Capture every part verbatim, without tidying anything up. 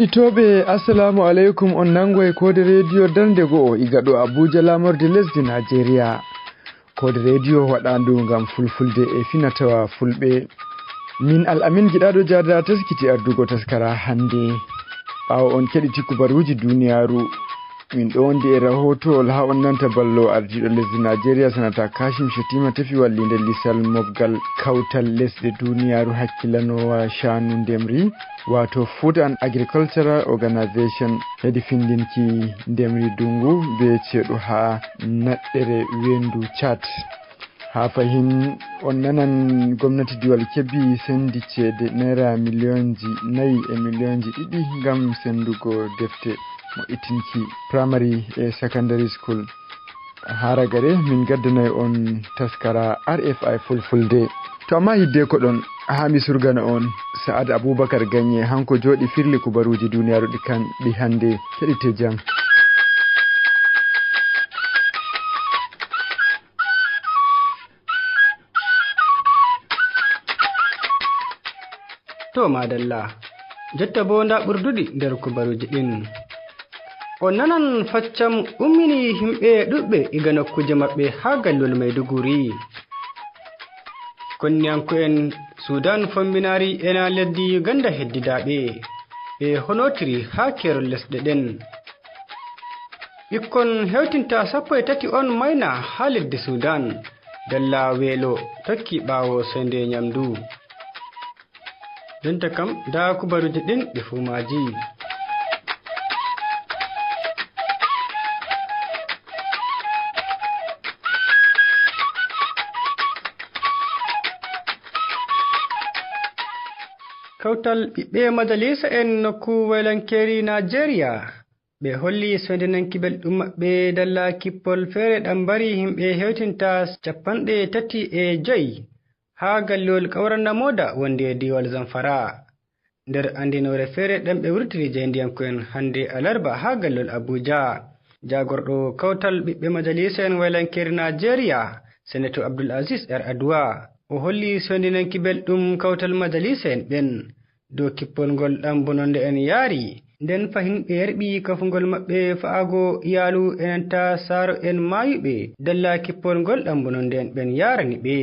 Heɗitooɓe, assalamu aleykum. On nango e koode rediyo darnde go'o iga ɗo Abuja, laamorde lesdi Najeriya. Koode rediyo waɗandu ngam fulfulde e finatawa fulɓe. Min Al Amin Giɗaɗo Jada taskiti ardugo taskara hannde. Ɓaawo on keɗiti kubaruuji duniyaaru, min ɗo wondi e rahootowol haa on nanta ballo ardiiɗo lesdi Najeriya, Sanata Kashim Shettima, tefi walliinde lisal mobgal kawtal lesɗe duniyaaru hakkilanoowa shanu ndemri, wato Food and Agricultural Organization, hedi findinki ndemri dungu be ceeɗu haa naɗɗere weendu Chad. Haa fahin on nanan gomnati diwal Kebbi sendi ceede naira miliyonji nayi e miliyonji ɗiɗi ngam sendugo defte mo'itinki primary e secondary school. Haa ragare min gaddanay on taskara R F I Fulfulde. To amma hiddeko ɗon, haa mi surgana on Sa'ad Abubakar Ganye, hanko jooɗi firli kubaruuji duniyaaru ɗi kan ɗi hannde. Keɗite jam. To madalla, jotta bo nda ɓurduɗi nder kubaruuji ɗin. O nanan faccam ummini himɓe ɗuɗɓe iga nokkuuje maɓɓe haa gallol Maiduguri. Konniyanko'en Sudan fombinaari ena leddi Uganda heddidaaɓe, ɓe honotiri haa keerol lesɗe ɗen. Ɓikkon hewtinta sappo e tati on mayna haa leddi Sudan, dalla weelo tokki ɓaawo sende nyamdu. Jonta kam, nda kubaruuji ɗin ɗi fuu maaji. Kawtal ɓiɓɓe majalisa'en nokku waylankeeri Najeriya, ɓe holli soyndenanki belɗum maɓɓe dalla kippol feere ɗam mbari himɓe hewtinta capanɗe tati e joy haa gallol Kawra Namoda wonde e diiwal Zamfara. Nder anndinoore feere ɗam ɓe wurtiri jaayndiyanko'en hannde alarba haa gallol Abuja. Jaagorɗo kawtal ɓiɓɓe majalisa'en waylankeere Najeriya, Senator Abdul Aziz Yar Aduwa, o holli soyndenanki belɗum kawtal majalisa'en ɓen dow kippol ngol ɗam bononde en yaari. Nden fahin ɓe yarɓi kafungol maɓɓe fa'ago iyaalu e nanta saaro'en maayuɓe dalla kippol ngol ɗam bononde en ɓen yaarani ɓe.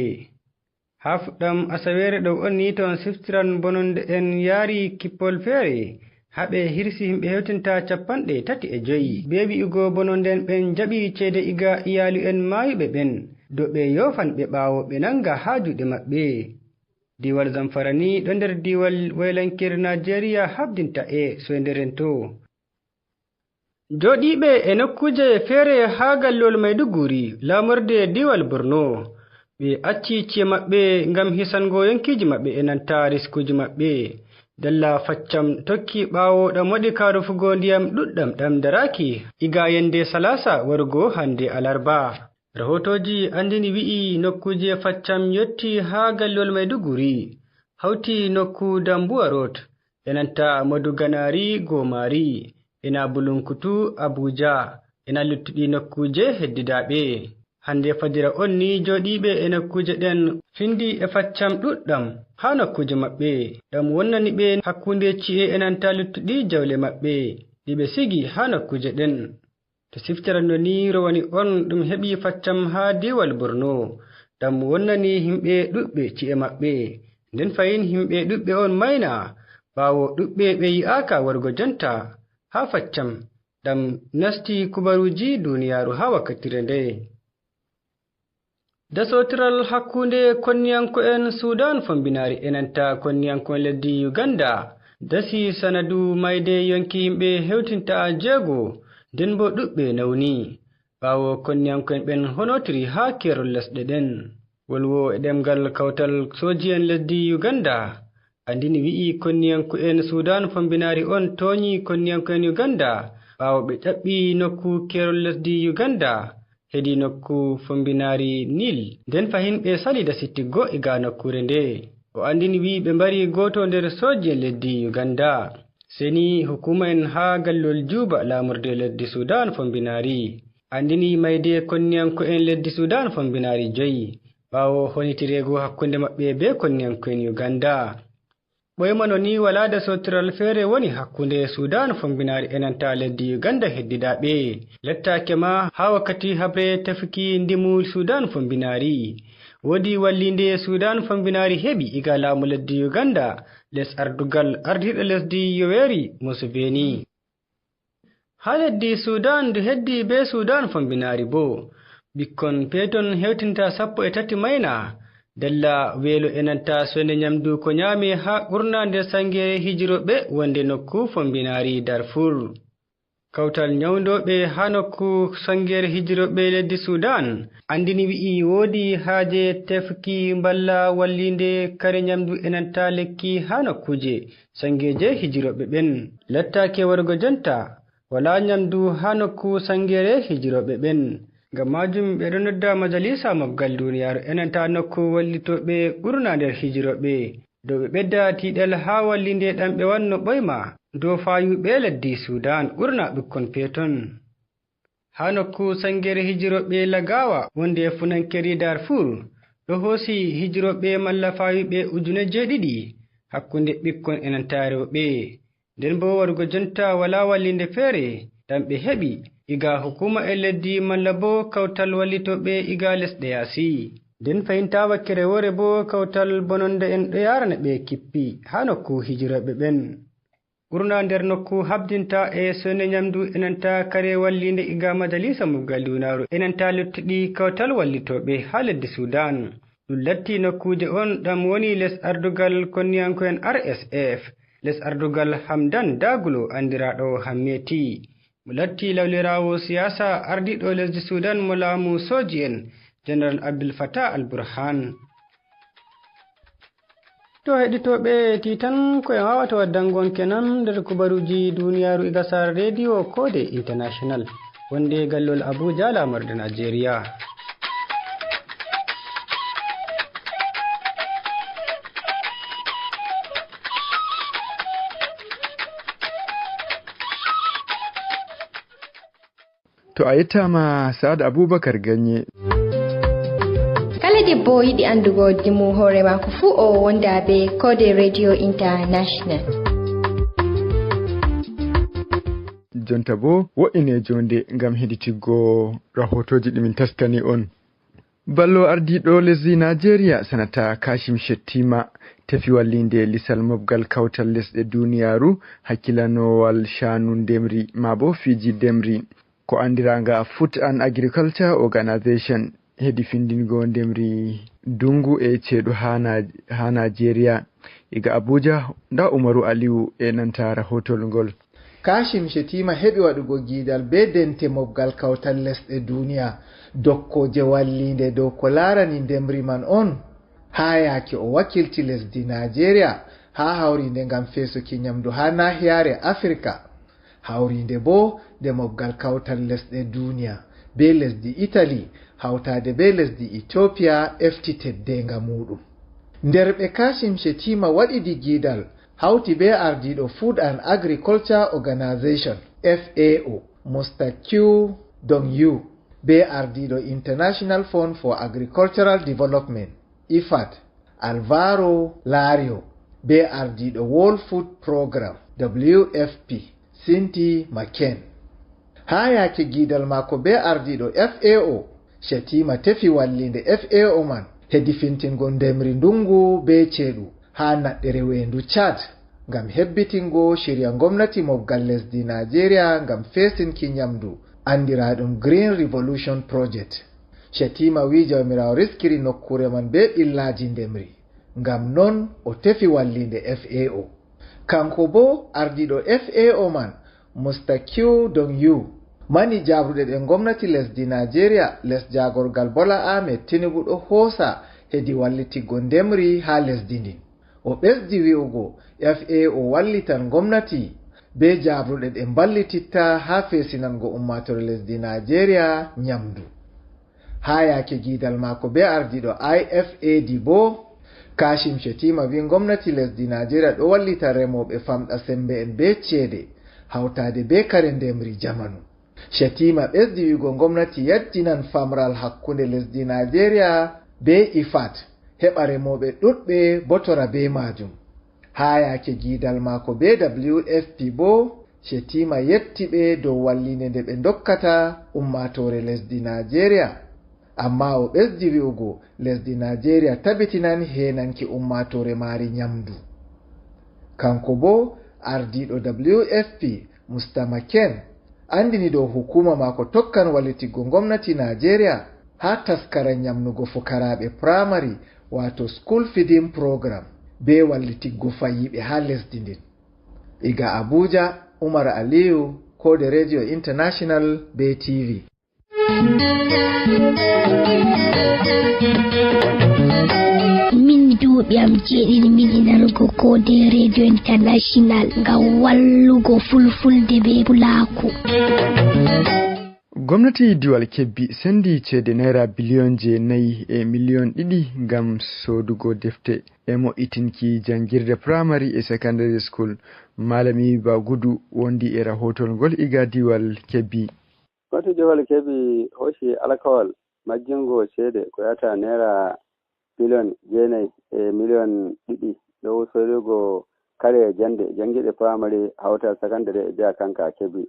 Haa fuɗɗam asaweere ɗo on ni ton siftiran bononde en yaari kippol feere, haa ɓe hirsi himɓe hewtinta capanɗe tati e joyi. Be wi'ugo bononde en ɓen jaɓi ceede iga iyaalu en maayuɓe ɓen, dow ɓe yoofan ɓe ɓaawo ɓe nanga haa juuɗe maɓɓe. Diiwal Zamfara ni ɗo nder diiwal waylankere Najeriya habdinta e soynderento. Jooɗiiɓe e nokkuuje feere haa gallol Maiduguri, laamorde diiwal Borno, ɓe acci ci'e maɓɓe ngam hisango yonkiiji maɓɓe e nanta riskuuji maɓɓe. Dalla faccam tokki ɓaawo ɗam waɗi kaarufugo ndiyam ɗuɗɗam ɗam daraaki iga yande salaasa warugo hande alarba. Rahootooji anndini wi'i nokkuuje faccam yotti haa gallol Maiduguri, hawti nokku Dambuwa Road, e nanta Maduganaari, Goomaari, ena Bulunkutu, Abuja, ena luttuɗi nokkuuje heddidaaɓe. Hannde fajira on ni jooɗiiɓe e nokkuuje ɗen findi e faccam ɗuɗɗam haa nokkuuje maɓɓe. Ɗam wonnani ɓe hakkunde ci'e e nanta luttuɗi jawle maɓɓe, ɗi ɓe sigi haa nokkuuje ɗen. To siftiranno ni rowani on ɗum heɓi faccam haa diiwal Borno, ɗam wonnani himɓe ɗuɗɓe ci'e maɓɓe. Nden fayin himɓe ɗuɗɓe on mayna, ɓaawo ɗuɗɓe ɓe yi'aaka warugo jonta haa faccam, ɗam nasti kubaruuji duniyaaru haa wakkatire nde. Dasootiral hakkunde konniyanko'en Sudan Fombinaari e nanta konniyanko'en leddi Uganda dasi sanadu mayde yonki yimɓe hewtinta jeego, nden bo ɗuɗɓe nawni. Ɓaawo konniyanko'en ɓen honotiri haa keerol lesɗe ɗen. Wolwo e ɗemngal kawtal sooji'en lesdi Uganda anndini wi'i konniyanko'en Sudan Fombinaari on toonyi konniyanko'en Uganda ɓaawo ɓe ƴaɓɓi nokku keerol lesdi Uganda hedi nokku fombinaari Nil. Nden fahin ɓe sali dasi tiggo iga nokkuure nde. O anndini wi'i ɓe mbari gooto nder sooji'en lesdi Uganda. Seni hukuuma'en haa gallol Juba laamorde lesdi Sudan Fombinaari anndini mayde konniyanko'en lesdi Sudan Fombinaari joyi ɓaawo honitireego hakkunde maɓɓe be konniyanko'en Uganda. Ɓoyma no ni walaade sottiral feere woni hakkunde Sudan Fombinaari enanta lesdi Uganda heddidaaɓe. Lettaake ma haa wakkati haɓre tefuki ndimu Sudan Fombinaari. Woodi walliinde Sudan Fombinaari heɓi iga laamu lesdi Uganda, les ardugal ardiiɗo lesdi Yoweri Museveni. Haa leddi Sudan ndu heddi bee Sudan Fombinaari boo, ɓikkon peeton hewtinta sappo e tati mayna, dalla weelo enanta soynde nyamdu ko nyaame haa ɓurna nder sangere hijirooɓe wonde nokku Fombinaari Darfur. Kawtal nyawndooɓe haa nokku sangere hijirooɓe leddi Sudan anndini wi'i woodi haaje tefki mballa walliinde kare nyamdu enanta lekki haa nokkuuje sangeeje hijirooɓe ɓen. Lettaake wargo jonta, walaa nyamdu haa nokku sangere hijirooɓe ɓen. Ngam maajum ɓe ɗon nodda majalisa mobgal duniyaaru enanta nokku wallitooɓe ɓurna nder hijirooɓe dow ɓe ɓedda tiiɗal haa walliinde ɗam ɓe wanno ɓoyma dow faayuɓe leddi Sudan ɓurna ɓikkon peeton. Haa nokku sangere hijirooɓe Lagawa wonde e funankeri Darfur ɗo hoosi hijirooɓe malla faayuɓe ujune jeeɗiɗi hakkunde ɓikkon enanta rewɓe. Nden boo warugo jonta walaa walliinde feere ɗam ɓe heɓi iga hukuuma e leddi malla boo kawtal wallitooɓe iga lesɗe yaasi. Nden fahinta wakkere woore boo kawtal bononda en ɗo yaarana ɓe kippi haa nokku hijirooɓe ɓen. Ɓurna nder nokku habdinta e soynde nyamdu enanta kare walliinde iga majalisa mobgal duniyaaru enanta luttuɗi kawtal wallitooɓe haa leddi Sudan. Ɗum latti nokkuuje on ɗam woni les ardugal konniyanko'en R S F, les ardugal Hamdan Dagulo anndiraaɗo Hammeti. Mo latti lawliraawo siyaasa ardiiɗo lesdi Sudan mo laamu sooji'en, Jeneral Abdul Fattah al-Burhan. To heɗitooɓe, ti tan ko en waawata waddango on kenan nder kubaruuji duniyaaru iga sara rediyo Koode International. Wonde gallol Abuja, laamorde Najeriya. To a yettaama, Saad Abubakar Ganye. Kala debbo yiɗi anndugo dimu hoore maako fuu, o wonda be Koode Radio International. Jonta boo, wo'ine joonde ngam heɗitiggo rahootooji ɗi min taskani on. Ballo ardiiɗo lesdi Najeriya, Sanata Kashim Shettima, tefi walliinde lisal mobgal kawtal lesɗe duniyaaru hakkilanoowal shaanu ndemri, maa boo fiiji ndemri, ko anndiraanga Food and Agriculture Organization, hedi findingo ndemri ndungu e ceeɗu haa Na-, haa Najeriya. Iga Abuja, nda Umaru Aliyu e nanta rahootol ngol. Kashim Shettima heɓi waɗugo giidal bee dente mobgal kawtal lesɗe duniya, dokkooje walliinde dow ko laarani ndemri man on, haa yaake o wakilti lesdi Najeriya haa hawriinde ngam feesuki nyamdu haa naahiyaare Afirka. Hawriinde boo nde mobgal kawtal lesɗe duniya bee lesdi Itali, hawtaade bee lesdi Ethiopia, efti teddeenga muuɗum. Nder ɓe Kashim Shettima waɗidi giidal, hawti bee ardiiɗo Food and Agriculture Organization, F A O, Mustaqiu Dongyu, bee ardiiɗo International Fund for Agricultural Development, IFAD, Alvaro Lario, bee ardiiɗo World Food Programme, W F P, Cindy McCain. Haa yaake giidal maako bee ardiiɗo F A O, Shettima tefi walliinde F A O man hedi fintingol ndemri ndungu bee ceeɗu haa naɗɗere weendu Chad, ngam hebbitingo shirya ngomnati mobgal lesdi Najeriya ngam feesinki nyamdu, anndiraaɗum Green Revolution Project. Shettima wi'i Jawmiraawo riskiri nokkuure man bee ɓillaaji ndemri, ngam non o tefi walliinde F A O. Kanko boo, ardiiɗo F A O man, Mustaqiu Dongyu, mani jabruɗe ɗe ngomnati lesdi Najeriya, les jaagorgal Bola Ahmed Tinubu, ɗo hoosa hedi wallitiggo ndemri haa lesdi ndin. O ɓesdi wi'ugo, F A O wallitan ngomnati bee jabruɗe ɗe mballititta haa feesinango ummaatoore lesdi Najeriya nyamdu. Haa yaake giidal maako bee ardiiɗo I F A D boo, Kashim Shettima wi'i ngomnati lesdi Najeriya ɗo wallita remooɓe famɗa semmbe'en bee ceede, hawtaade bee kare ndemri jamanu. Shettima ɓesdi wi'ugo ngomnati yajjinan famral hakkunde lesdi Najeriya bee IFAD, heɓa remooɓe ɗuɗɓe botora bee maajum. Haa yaake giidal maako bee W F P boo, Shetima yetti ɓe dow walliinde nde ɓe ndokkata ummaatoore lesdi Naajeeriya. Ammaa o ɓesdi wi'ugo lesdi Naajeeriya tabitinan heenanki ummaatoore maari nyamndu. Kanko boo, ardiiɗo W F P, Mustama Ken, anndini dow hukuuma maako tokkan wallitiggo ngomnati Naajeeriya haa taskaram nyamnugo fukaraaɓe puraamari, waato School Feeding Program, bee wallitiggo fayiiɓe haa lesdi ndin. Iga Abuja, Umar Aliyu, Koode Radio International bee T V. Min duuɓi am jeeɗiɗi miɗi nanugo Koode Radio International ngam wallugo Fulfulde bee Pulaaku. Gomnati Diwal Kebbi sendi ceede naira biliyon jeenayi e miliyon ɗiɗi ngam soodugo defte e mo'itinki janngirde primary e secondary school. Malami Bagudu wondi e rahootol ngol iga Diwal Kebbi. Gomnati Diwal Kebbi hooci alkawal majjingo ceede ko yahata naira biliyon jeenayi e miliyon ɗiɗi dow soodugo kare jannde janngirɗe primary hawta secondary e jiha kanka Kebbi.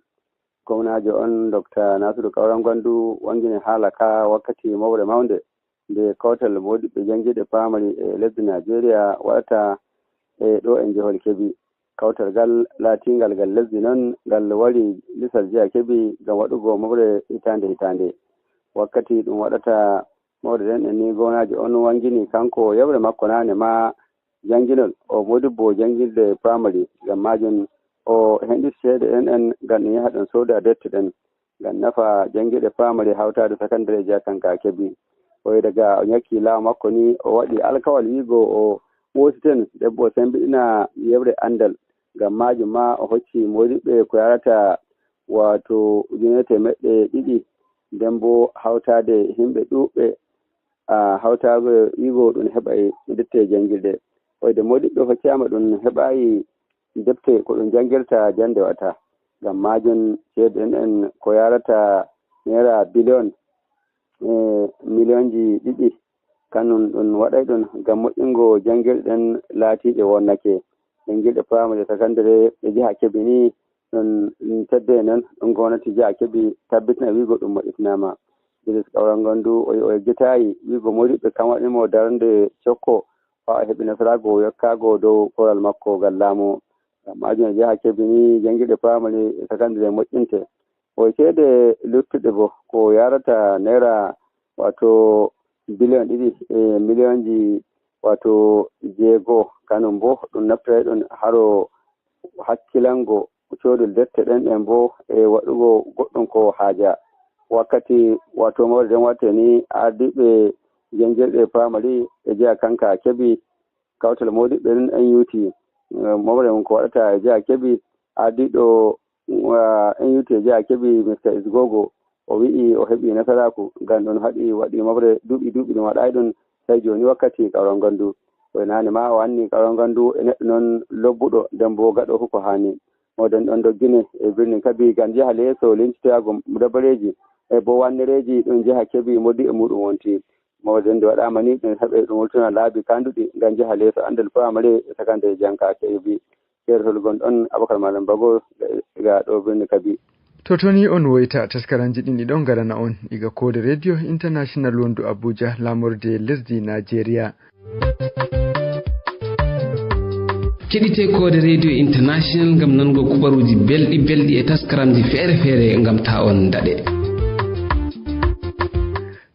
Gomnaajo on Dokta Nasiru Kawran Gwandu wangini haala ka wakkati mofre mawnde nde kawtal moodiɓɓe janngirɗe primary e lesdi Naajeeriya waɗata e ɗo e jehol Kebbi. Kawtal ngal laatingal ngal lesdi non ngal wari lisal jiha Kebbi ngam waɗugo mofre hitaande hitaande. Wakkati ɗum waɗata mofre nden en ni gomnaajo on wangini kanko yeɓre makko naane ma jannginol o modibbo janngirde primary ngam majum o henɗiti ceede ɗen en ngam ɗum yaha ɗon sooda dette ɗen ngam nafa janngirɗe primary hawtaade secondary jiha kanka Kebbi. O yi daga o ñakki laamu makko ni o waɗi alkawal wiigo o ɓoositen debbo o sembiɗina yeɓre anndal ngam majum ma o hocci moodiɓɓe ko yarata waato ujunere teemeɗɗe ɗiɗi nden bo hawtaade himɓe ɗuuɓɓe a hawtago wiigo ɗum heɓay dette janngirɗe. Oyde moodiɓɓe hoccaama ɗum heɓayi defte ko ɗum janngirta jannde wata. Ngam maajum ceede ɗen en ko yaarata neera biliyon e miliyonji ɗiɗi kanum ɗum waɗay ɗum ngam moƴƴingo janngirɗe ɗen laatiiɗe wonnake. Janngirɗe primary e secondary ɗe jeha Kebbi ni ɗum tedde noon ɗum gomnati jeha Kebbi tabbitina wiigo ɗum moƴƴitinaama. Bilis Kawral Ngondu o o yejjitaayi wiigo moodiɓɓe kam waɗanimo darnde cokko faa o heɓi nasaraagu o yokkaago dow koral makko ngal laamu. Ngam maajum e jeha Kebbi ni janngirɗe primary e secondary moƴƴinte. O e ceede luttuɗe bo ko yaarata neera waato biliyon ɗiɗi e miliyonji waato jeego kanum bo ɗum naftoray ɗum haro hakkilango coodol dette ɗen ɗen bo e waɗugo goɗɗum ko haaja. Wakkati waato mawɗe ɗen watte ni ardiiɓe janngirɗe primary e jeha kanka Kebbi kawtal moodiɓɓe ɗin N U T mofre mum ko waɗata e jeha Kebbi ardiiɗo N U T e jeha Kebbi Mister Isgogo o wi'i o heɓi nasaraaku ngam ɗum haɗi waɗi mofre duuɓi duuɓi ɗum waɗayi ɗum sey jooni wakkati Kawral Ngondu. Koye naane ma o anni Kawral Ngondu e neɗɗo noon lobbuɗo nden bo gaɗo ko haani. Moɗon ɗon doggine e birnin Kabi ngam jeha leeso lincitoyaago dabareeji e bo wannereeji ɗum jeha Kebbi moddi e muɗum wonti. Mawde nde waɗaama ni ɗum heɓe ɗum wultuna laabi kanduɗi ngam jeha leeso anndal primary e secondary janka Kebbi. Ceertol gonɗon Abakar Malam Bago ga ɗo birni Kabi. To toni on woyta taskaranji ɗin ɗiɗon garana on iga Koode Radio International wondu Abuja lamorde lesdi Nigeria. Keɗite Koode Radio International ngam nango kubaruji belɗi belɗi e taskaramji feere feere ngam ta on daɗe.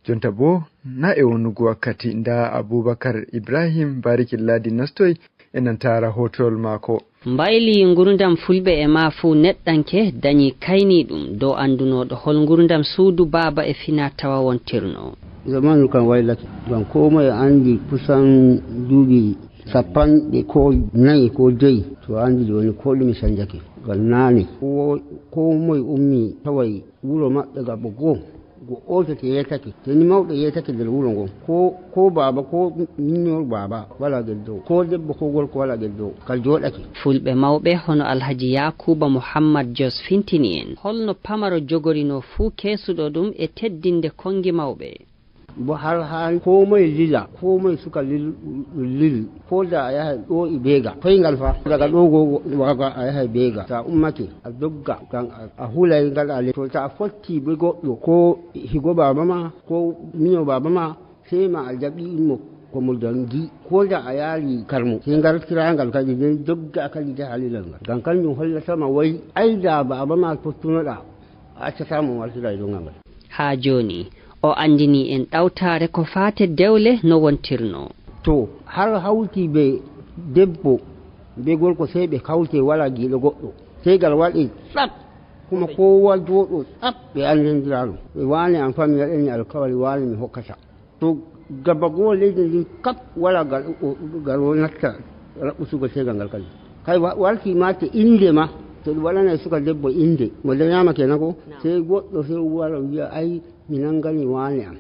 Jonta bo na e wonnugo wakkati nda Abubakar Ibrahim Bariki Ladi nastoy e nantara hotol mako. Mbayli ngurdam fulɓe e ma fuu neɗɗanke dañi kayniiɗum dow anndunooɗo hol ngurdam suudu baaba e fina tawa wontirno. Zamanu kan waylake ngam koo moye anndi kusan duuɓi cappanɗe koo nayi koo joyi to a anndi jooni koo ɗume canjake ngam naane koo moye ummii taway wuro maɓɓe gabbo goo. Go ootete yeetake, teni mawɗo yeetake nder wuro ngon, koo, koo baaba, koo miññoor baaba walaa geddowo, koo debbo, koo gorko walaa geddowo, ka jooɗake. Fulɓe mawɓe hono Alhaji Yaakuuba Muhammad Jos fintini en holno pamaro jogorinoo fuu keesuɗo ɗum e teddinde konngi mawɓe. Bo har haa koo moye lila, koo moye suka lil-, lil, ko da a yahay ɗo e Beega, koyngal fa, daga ɗo go, waga a yahay Beega. Sa ummake, a dogga, kan a, a hulay ngal a le-, to ta a fotti be goɗɗo, ko higo baaba ma, ko miño baaba ma, sey ma a jaɓi mo ko mo dangi, ko da a yaali karmo, sey ngal kirangal kadi, nden dogga kadi jaha lilal ngal. Ngam kanjum hollata ma woy, ay da baaba ma fottunoɗa, a accata mo wartira e doŋal ngal. Haa jooni, o anndinii en ɗawtaare ko faati e dewle no wontirnoo. To har hawti be debbo be gorko, sey ɓe kawte, wala giiɗo goɗɗo. Sey ngal waɗe sak, kuma kowa jooɗo sak, ɓe anndindiraano. Ɓe waane am fa mi waɗani alkawari, waane mi hokkata. To gaba goo leydi ndin kap wala ngal, o, ngal o natta raɓɓutugol teegal ngal kadi. Kay wa-, warti maate innde ma, to ɗum waɗanay suka debbo innde, mo dañaama kenan ko, sey goɗɗo sey wara wiya, "Ay, mi nanngani waane am."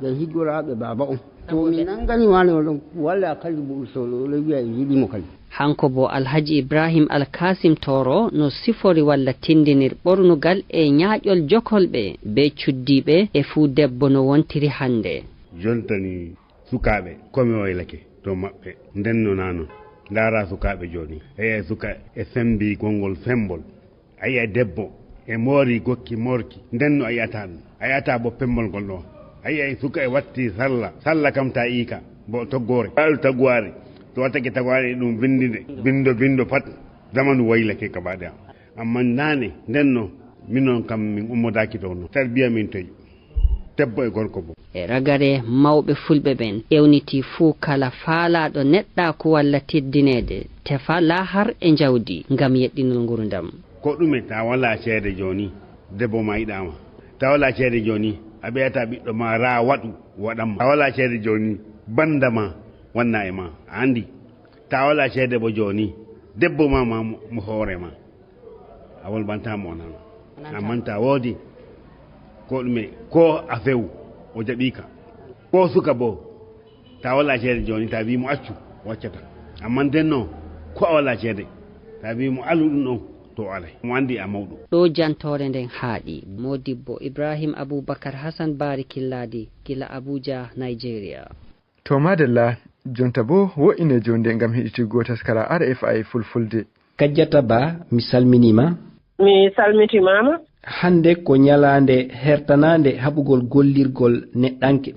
Ɓe higgoraaɓe baaba on. To mi nanngani waane on ɗon, wala kadi buɗɗo solo, o wiya e yiɗi mo kadi. Hanko bo Alhaji Ibrahim Alkasim Toro no sifori walla tindinir ɓornugal e ñaaƴol jokolɓe be cuddiiɓe e fuu debbo no wontiri hannde. Jontani sukaaɓe, ko mi waylake to maɓɓe. Nden no naa non. Ndaara sukaaɓe jooni. Eya, suka e sembi konngol sembol. A yi'ay debbo e moori gokki moorki. Nden no a yi'ata ɗum. A yi'ata bo pembol ngol ɗo. A yi'ay suka e watti salla. Salla kam ta iika. Bo toggoore. Ɓaalu tagwaari. To wattake tagwaari ɗum bindinde. Bindo, bindo pat. Zamanu waylake gaba ɗaya. Amma naane, nden no, minon kam min ummodaaki dow no. Tarbiya min toy. Debbo e gorko bo. E ragare mawɓe fulɓe ɓen ewnitii fuu kala faalaaɗo neɗɗaaku walla teddineede, tefa laahar e njawdi ngam yeɗɗinol ngurndam. Ko ɗume ta walaa ceede jooni, debbo ma yiɗaama. Ta walaa ceede jooni, a ɓeyata ɓiɗɗo ma raa waɗu, waɗan ma. Ta walaa ceede jooni, banda ma wanna e ma. A andi, ta walaa ceede bo jooni, debbo ma, ma mo, mo hoore ma. A wolbanta mo o nana. Amma ta woodi ko ɗume, ko a few, o jaɓi ka. Ko suka bo, ta walaa ceede jooni, ta wi mo accu, o accata. Amma nden no, ko a walaa ceede, ta wi mo alu ɗum ɗon, to o alay. Mo andi a mawɗo. Ɗo jantoore nden haaɗi. Modibbo Ibrahim Abubakar Hassan Barikilladi, gila Abuja, Nigeria. To madalla, jonta bo wo'ine jonde ngam heɗitiggo taskara R F I Fulfulde. Kajjata Ba, mi salminiima. Mi salmitimaama. Hannde ko ñalaande hertanaande haɓugol gollirgol neɗɗanke.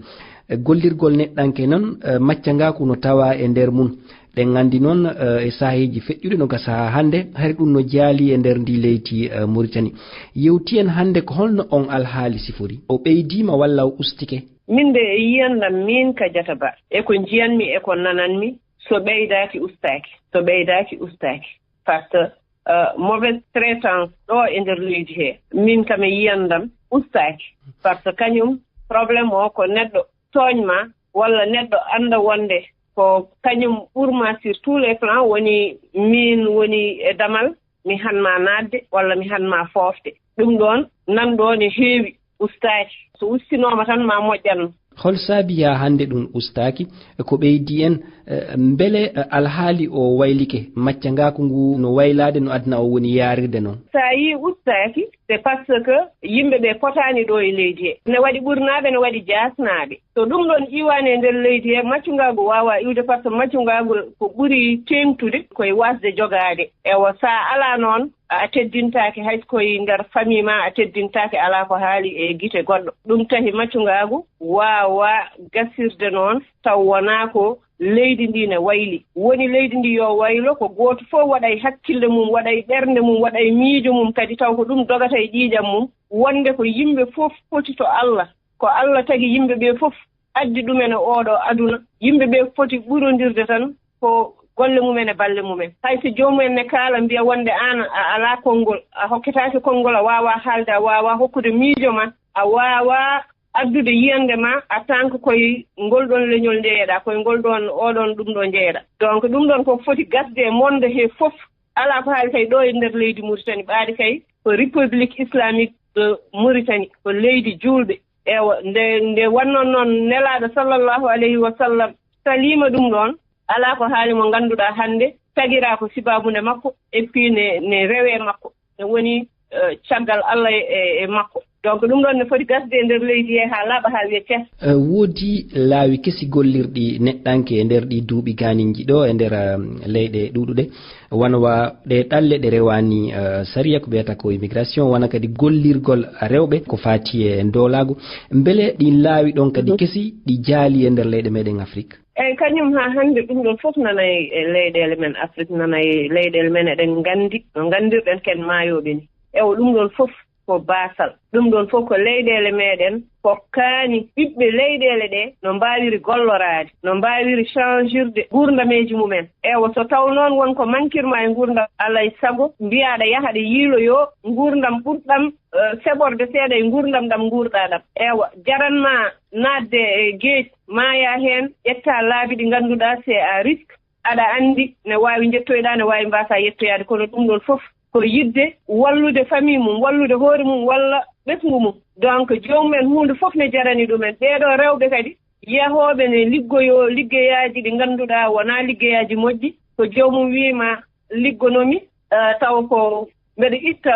E gollirgol neɗɗanke noon, e, maccangaaku no tawaa e nder mum. Ɗen nganndi noon, e, e saaheeji feƴƴuɗi no gasa haa hannde, hari ɗum no jaali e nder ndi leydi, e, Muritani. Yewti en hannde ko holno on alhaali sifori? O ɓeydiima walla o ustike? Min de e yiyandam min Kajjata Ba, e ko njiyanmi e ko nananmi, so ɓeydaaki ustaaki, so ɓeydaaki ustaaki. Par ce que, euh, mauvaise traitance ɗo e nder leydi he, min kam e yiyandam ustaaki. Par ce que kañum problème o ko neɗɗo tooñ ma, walla neɗɗo annda wonde ko kañum ɓurma sur tous les plans, woni min woni e damal, mi han ma naatde walla mi han ma foofde. Ɗum ɗoon nan ɗo ne heewi ustaaki. So ustinooma tan ma moƴƴan. Hol saabi haa hannde ɗum ustaaki? Ko ɓeydi en, eh, mbele, eh, alhaali o waylike, maccangaaku ngu no waylaade no aduna o woni yaarirde noon? So a yii ustaaki, c'est parce que yimɓe ɓe potaani ɗo e leydi he. Ne waɗi ɓurnaaɓe, ne waɗi jaasnaaɓe. So ɗum ɗoon iwaani e nder leydi he, maccungaagu waawaa iwde, par ce que maccungaagu ko ɓuri teeŋtude ko e waasde jogaade. Ewa, so a alaa noon, a teddintaake hay so ko e nder famille ma, a teddintaake, alaa ko haali e gite goɗɗo. Ɗum tahi maccungaagu waawaa gasirde noon taw wonaa ko leydi ndi ne wayli. Woni leydi ndi yo waylo, ko gooto fof waɗay hakkille mum, waɗay ɓernde mum, waɗay miijo mum kadi, taw ko ɗum dogata e ƴiiƴam mum, wonde ko yimɓe fof poti to Allah. Ko Allah tagi yimɓe ɓe fof, addi ɗumen e ooɗo aduna. Yimɓe ɓe foti ɓurondirde tan ko golle mumen e balle mumen. Hay so joomum en ne kaala, mbiya wonde aan a alaa konngol, a hokketaake konngol, a waawaa haalde, a waawaa hokkude miijo ma, a waawaa addude yiyannde ma en tant que koye ngol ɗoon leñol njeyeɗaa, koye ngol ɗoon, oo ɗoon, ɗum ɗo njeyeɗaa. Donc, ɗum ɗoon ko foti gasde e monde he fof. Alaa ko haali kay ɗo e nder leydi Mauritanie, ɓaade kay ko République Islamique de Mauritanie, ko leydi juulɓe. Ewa, nde, nde wonnoon noon Nelaaɗo sallallahu alayhi wa sallam saliima ɗum ɗoon, alaa ko haali mo ngannduɗaa hannde tagiraa ko sibaabu nde makko, et puis ne, ne rewee makko, ne woni, eh, caggal Allah e, e makko. Donc, ɗum ɗoon ne foti gasde e nder leydi he haa laaɓa, haa wiya ces. Eh, woodi laawi kesi gollirɗi neɗɗanke e nder ɗi duuɓi gaaninji ɗo e nder, eh, leyɗe ɗuuɗuɗe. Wano wa ɗe ɗalle ɗe rewaani, eh, sariya ko ɓeyata ko immigration, wano kadi gollirgol rewɓe ko faati e ndoolaagu. Mbele ɗin laawi ɗon kadi Mhm. kesi ɗi jaali e nder leyɗe meɗen Afrik? Eyi, kañum haa hannde ɗum ɗon fof nanay e leyɗeele men Afrik, nanay leyɗeele men eɗen nganndi no nganndirɗen ken maayooɓe ni. Ewa ɗum ɗon fof ko baasal. Ɗum ɗon fof ko leyɗeele meɗen, kokkaani ɓiɓɓe leyɗeele ɗe no mbaawiri golloraade, no mbaawiri changirde nguurdameeji mumen. Ewa, so taw noon won ko mankirma e nguurndam, alay sago mbiyaa aɗa yaha aɗa yiiloyoo nguurndam ɓurɗam, eh, seɓorde seeɗa e nguurndam ɗam nguurɗaa ɗam. Ewa, jaran ma naatde e geec, maayaa heen, ƴettaa laabi ɗi ngannduɗaa c'est à risque. Aɗa anndi ne waawi njettoyɗaa, ne waawi mbaasaa yettoyaade, kono ɗum ɗoon fof ko yiɗde wallude famille mum, wallude hoore mum, walla ɓesngu mum. Donc, joomum en huunde fof ne jarani ɗum en. Ɓeeɗoo rewɓe kadi yahooɓe ne liggoyoo liggeyaaji ɗi ngannduɗaa wonaa liggeyaaji moƴƴi, ko joomum wii ma liggonomi, eh, taw ko mbeɗa itta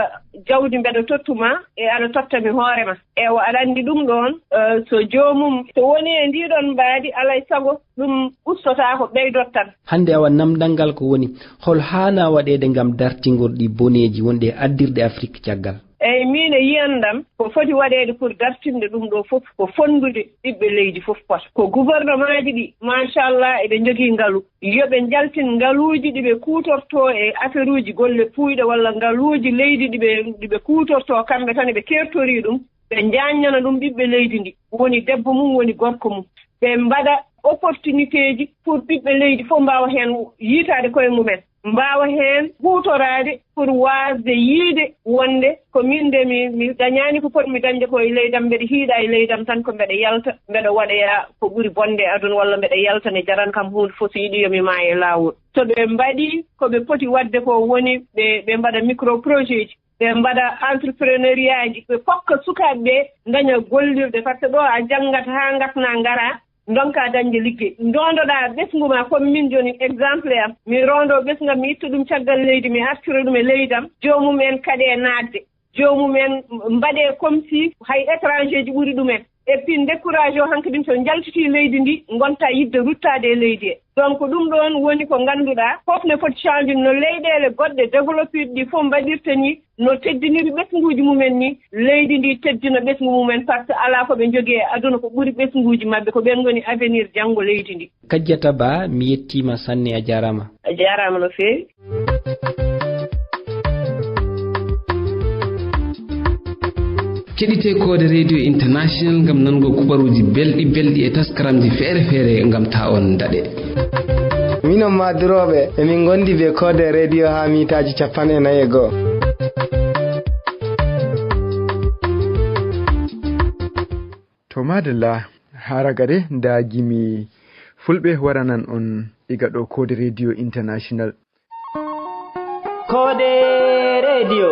jawdi mbeɗa tottu ma, e aɗa totta mi hoore ma. Ewa, aɗa anndi ɗum ɗoon, eh, so joomum, so woni e ndii ɗoon mbaadi, alay sago ɗum ustotaako, ɓeydot tan. Hannde awa namdal ngal ko woni, hol haana waɗeede ngam dartingol ɗi boneeji wonɗi e addirde Afrik caggal? Eyi, miin e yiyandam, ko foti waɗeede pour dartinde ɗum ɗo fof, ko fonndude ɓiɓɓe leydi fof pota. Ko gouvernement ji ɗi, machallah, eɓe njogii ngalu. Yo ɓe njaltin ngaluuji ɗi ɓe kuutortoo e affaire uji golle puuyɗe walla ngaluuji leydi ɗi ɓe, ɗi ɓe kuutortoo kamɓe tan, eɓe keertori ɗum, ɓe njaanñana ɗum ɓiɓɓe leydi ndi, woni debbo mum, woni gorko mum. Ɓe mbaɗa opportunité ji pour ɓiɓɓe leydi fof mbaawa heen yiytaade koye mumen, mbaawa heen huutoraade pour waasde yiyde wonde ko miin de mi, mi dañaani ko potmi dañde ko e leydam, mbeɗa hiiɗa e leydam tan, ko mbeɗa yalta, mbeɗa waɗoya ko ɓuri bonde e aduna, walla mbeɗa yalta ne jaran kam huunde fof, so yiɗi yo mi maay e laawol. So ɓe mbaɗii ko ɓe poti waɗde ko, woni ɓe, ɓe mbaɗa micro projet ji, ɓe mbaɗa entrepreneuriat ji, ɓe kokka sukaaɓe ɓe ndaña gollirde, par ce que ɗo a janngat haa ngasna ngara, ndonka dañde liggey. Ndondoɗaa ɓesngu ma, comme min jooni exemple am, mi rondo ɓesngu am, mi itta ɗum caggal leydi, mi artira ɗum e leydam, joomum en kaɗe naatde, joomum en mbaɗe comme si hay étranger ji ɓuri ɗum en. Et puis décourage o hankadi so njaltitii leydi ndi, ngonta yiɗde ruttaade e leydi he. Donc ɗum ɗoon woni ko ngannduɗaa, fof ne foti changde no leyɗeele goɗɗe développé ɗi fof mbaɗirta ni, no teddiniri ɓesnguuji mumen ni, leydi ndi teddina ɓesngu mumen, par ce que alaa ko ɓe njogii e aduna ko ɓuri ɓesnguuji maɓɓe, ko ɓeen ngoni avenir janngo leydi ndi. Kajjata Ba, mi yettiima sanne, a jaaraama. A jaaraama no feewi. Keɗite Koode Radio International ngam nango kubaruuji belɗi belɗi e taskaramji feere feere ngam ta on daɗe. Minon ma durooɓe, emin ngondi be Koode Radio haa miitaaji capanɗe nayi e go'o. To madalla, haa ragare nda gimi fulɓe waranan on iga ɗo Koode Radio International. Koode Radio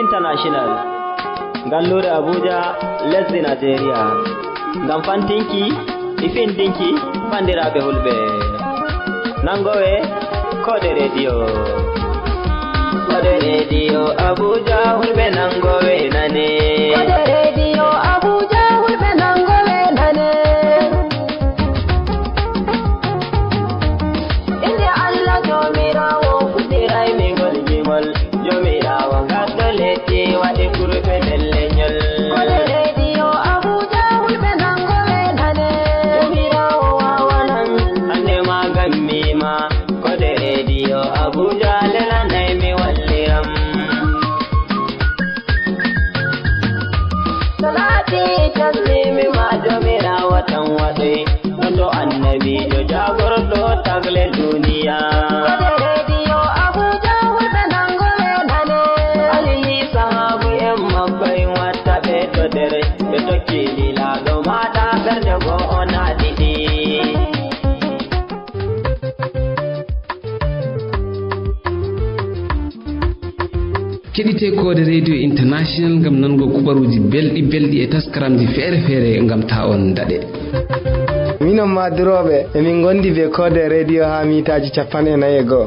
International, ngalluure Abuja, lesdi Nigeria, ngam fantinki e findinki banndiraaɓe hulɓe. Nangowe Koode Radio. Koode Radio Abuja, hulɓe nangowe nane. Koode Radio Abuja, hulɓe nangowe nane. Inde Allah Joomiraawo fuɗɗiray mi ngol gimol. Joomiraawo ngaddo leddi waɗi kurɓe nder lenyol. Koode Radio Abuja, hulɓe nangowe nane. Joomiraawo wawanan, hande ma gammi ma. Koode Radio Abuja, lelanay mi walliram. Salati tasmimi ma Joomiraawo tan waɗoy. Ɗon ɗo annabiijo jaagorɗo tagle duniya. Koode Radio Abuja, hulɓe nangowe nane. Alili sahaabu en makko en watta ɓe to dere. Ɓe tokki lilaaɗo maaɗa ɓernde go'o na ɗiɗi. Keɗite Koode Radio International ngam nango kubaruuji belɗi belɗi e taskaramji feere feere ngam ta on daɗe. Minon ma durooɓe, emin ngondi be Koode Radio haa miitaaji capanɗe nayi e go'o.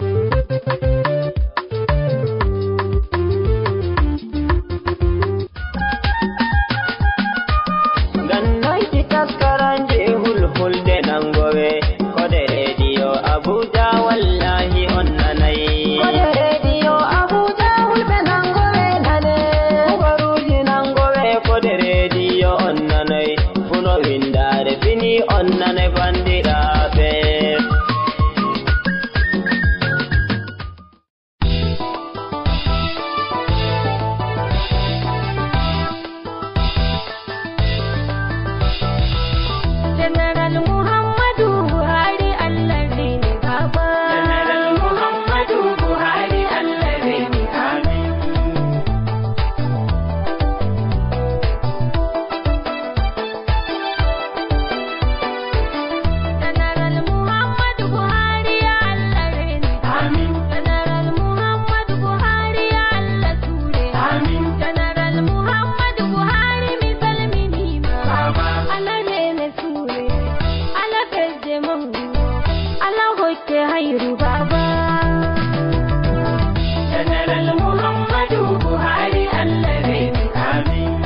No windaare fini on nane bandiraaɓe. General Muhammadu Buhari Allah reni baba. General Muhammadu Buhari Allah reni, amin. General Muhammadu Buhari ya Allah reni. Amin. General Muhammadu Buhari ya Allah sure. Amin. General Muhammadu Buhari mi salminima. Baba. Allah rene sure. Allah fedde mangu. Allah hokke hayru baba. General Muhammadu Buhari Allah reni, amin.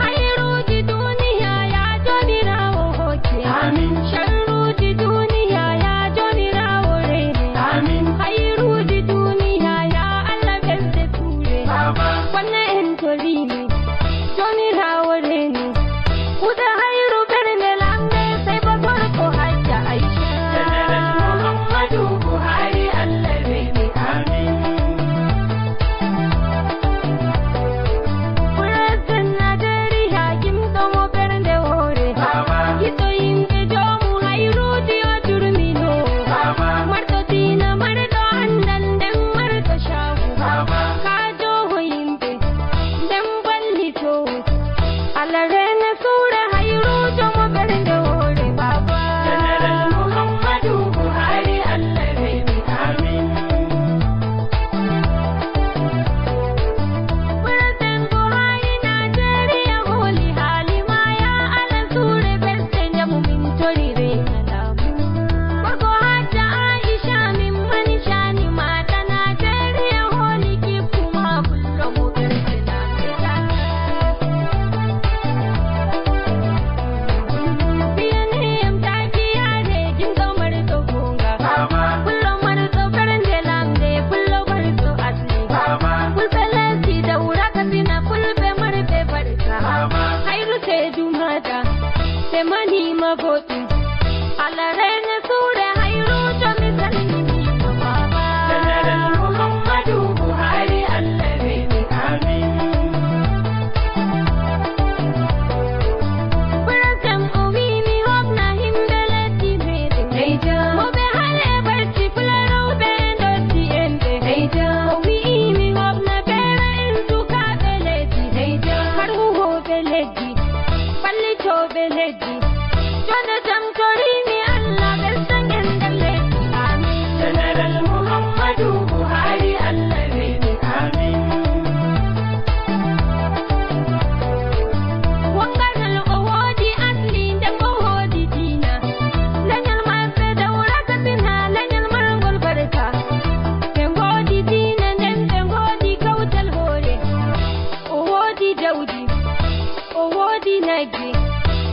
Hayruuji duniya ya Joomiraawo hokke. Amin. Sharruuji duniya ya Joomiraawo rene. Amin. Hayruuji duniya ya Allah ɓesde tuure. Baba. Wonne en torimi. Joomiraawo reni. Kuuɗe hayru ɓernde lamnde, sey ba gorko Hajja Aisha. General Muhammadu Buhari, Allah reni, amin. President Najeriya, yimɗo mo ɓernde hoore. Baba. Yiɗɗo yimɓe, joomu hayruuji o jurmino. Baba. Marɗo diina, marɗo andal, nden marɗo shawu. Baba. Ka joho yimɓe, nden ballito. Allah rene suure hayruujo mo ɓernde hoore baba. General Muhammadu Buhari, Allah reni, amin. President Buhari, Najeriya hooli haali ma, ya Allah suure ɓesde njamu min tori rena laamu. Gorko Hajja Aisha min mani shani mata Najeriya hooli kippu ma. Hayru seedu mata, te manima boɗɗum. Allah rene suure hayruujo mi salminima baba. General Muhammadu Buhari, Allah reni, amin. President o wi mi hofna himɓe leddi meɗen. Mo ɓe hal e barci fula rewɓe e ndotti en ɓe. O wi mi hofna beera en sukaaɓe leddi. Har huwooɓe leddi, fallitooɓe leddi. Jonde jam torimi Allah ɓesden en nder leddi. Amin. General Muhammadu Buhari, Allah reni, amin. Wonganal o woodi asli, nden o woodi diina. Leñol maɓɓe Dawra Katsina, leñol marngol barka. Ɓe ngoodi diina, nden ɓe ngoodi kawtal hoore. O woodi jawdi, o woodi nagge,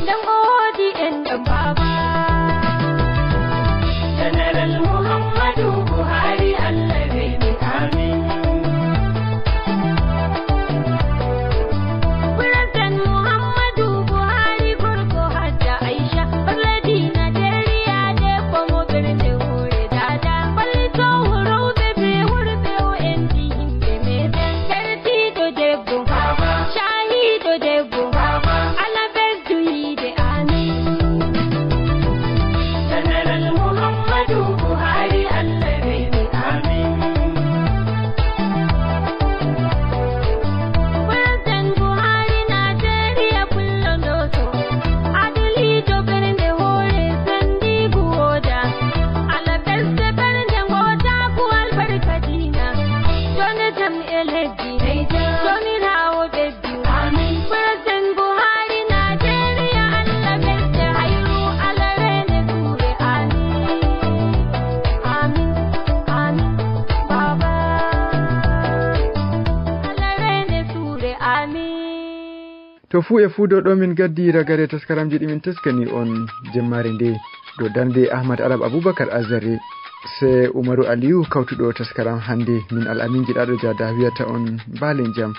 nden o woodi enɗam baba. General Muhammadu Buhari, Allah reni, amin. President Muhammadu Buhari, gorko Hajja Aisha, ɓerledi Najeriya, debbo mo ɓernde hoore dada. Fallitoowo rewɓe be worɓe, o enti yimɓe meɗen. Gardiiɗo debbo, baba. Caayiiɗo debbo, baba. Allah ɓesdu yiide, amin. General Muhammadu Buhari, Allah reni, amin. President Buhari, Najeriya pullo ndoto. Adiliijo ɓernde hoore, senndiigu wooda. Allah ɓesde ɓernde ngootaaku, albarka diina. Jonde jam e leddi. Joomiraawo ɓeddu. Amin. President Buhari, Najeriya, Allah ɓesde hayru, Allah rene suure. Amin. Amin. Amin. Baba. Allah rene suure. Amin. To fuu e fuu, ɗo min gaddi ragare taskaramji ɗi min teskani on jemmaare nde. Ɗo darnde Ahmad Arab Abubakar Azare, se Umaru Aliyu kawtuɗo taskaram hannde, min Al'amin Giɗaɗo Jada wiyata on mbaalen jam.